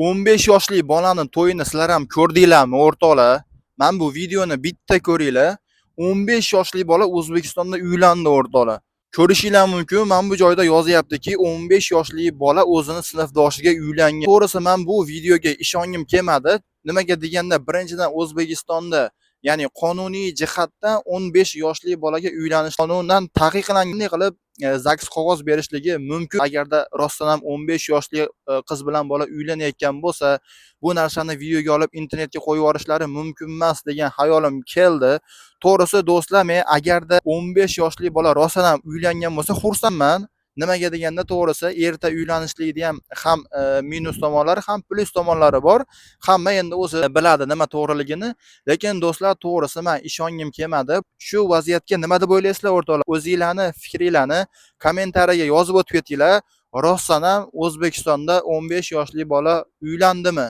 15 yoshli bolani to'yini sizlar ham ko'rdinglarmi, o'rtoqlar? Mana bu videoni bitta ko'ringlar. 15 yoshli bola O'zbekistonda uylandi, o'rtoqlar. Ko'rishinglar mumkin, mana bu joyda yozyaptiki, 15 yoshli bola o'zini sinfdoshiga uylangan. To'g'risi, men bu videoga ishongim kelmadi. Nimaga deganda, birinchidan, O'zbekistonda, ya'ni qonuniy jihatdan 15 yoshli bolaga uylanish qonunan taqiqlangan. Qilib ZAGS qog'oz berishligi mumkin? Agarda rostdan ham 15 yoshli qiz bilan bola uylanayotgan bo'lsa, bu narsani videoga olib, internetga qo'yib yuborishlari mumkin emas degan hayolim keldi. To'g'risi, do'stlar, men agarda 15 yoshli bola rostdan ham uylangan bo'lsa, xursandman. Nimaga deganda, to'g'risi, erta uylanishlikni ham minus tomonlari, ham plyus tomonlari bor. Hamma endi o'zi biladi nima to'g'riligini. Lekin, do'stlar, to'g'risi, man ishongim kelmadi. Shu vaziyatga nima deb o'ylaysizlar, o'rtoqlar? O'zinglarni fikringlarni kommentariyaga yozib o'tib ketinglar. Rostdan ham O'zbekistonda 15 yoshli bola uylandimi?